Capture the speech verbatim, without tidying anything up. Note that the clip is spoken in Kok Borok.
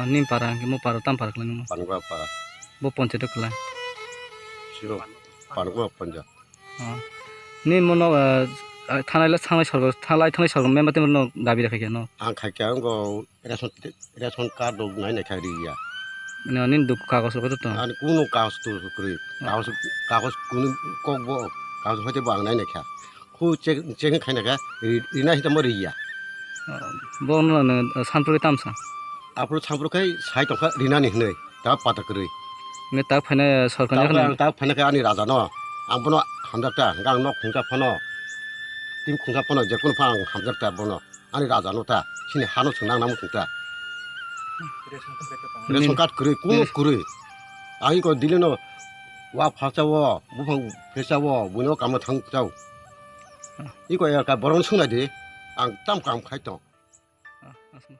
Nini para hwnkhe mo para tam para khlai nung? Panwa para. Bo ponchayat o khlai? Siro Panwa ponchayat. Oh. Nini mono, eh, thanai le thanglai sorgo, thanglai thanglai sorgo member tei no dabi rwkha khe no? Ang khaikha wngkha ration, ration card rok nai nai kha riya. Nini duk kagoj rok to? Ani kuno kagoj to kwrwi. Oh. Kagoj, kagoj kunu kok bo, kagoj hoite bo ang nai nai kha. Khu check, check khaina kha, ri-, rina hita mo riya. Bo no, no, sampru tamsa? Aphuru sampru khai sai tongkha rinani hinwi, ta pata kwrwi. Ne ta phaina sorkar. Ta phaina, ta phaina khe ani raja no, ang bono hamjak ta, hwnkhe ang nok khungsa phano, tim khungsa phano, jekunu phano ang hamjak ta bono, ani raja no ta, chini hano chwng nang nang muchung ta. Ration card kwrwi, kuno kwrwi. Ang iko dili no, wa phalsa o, buphang phalsa o, buino kamo thang chao. Iko ya ka borok no swngnai di, ang tam kam khai tong. Ah, asma.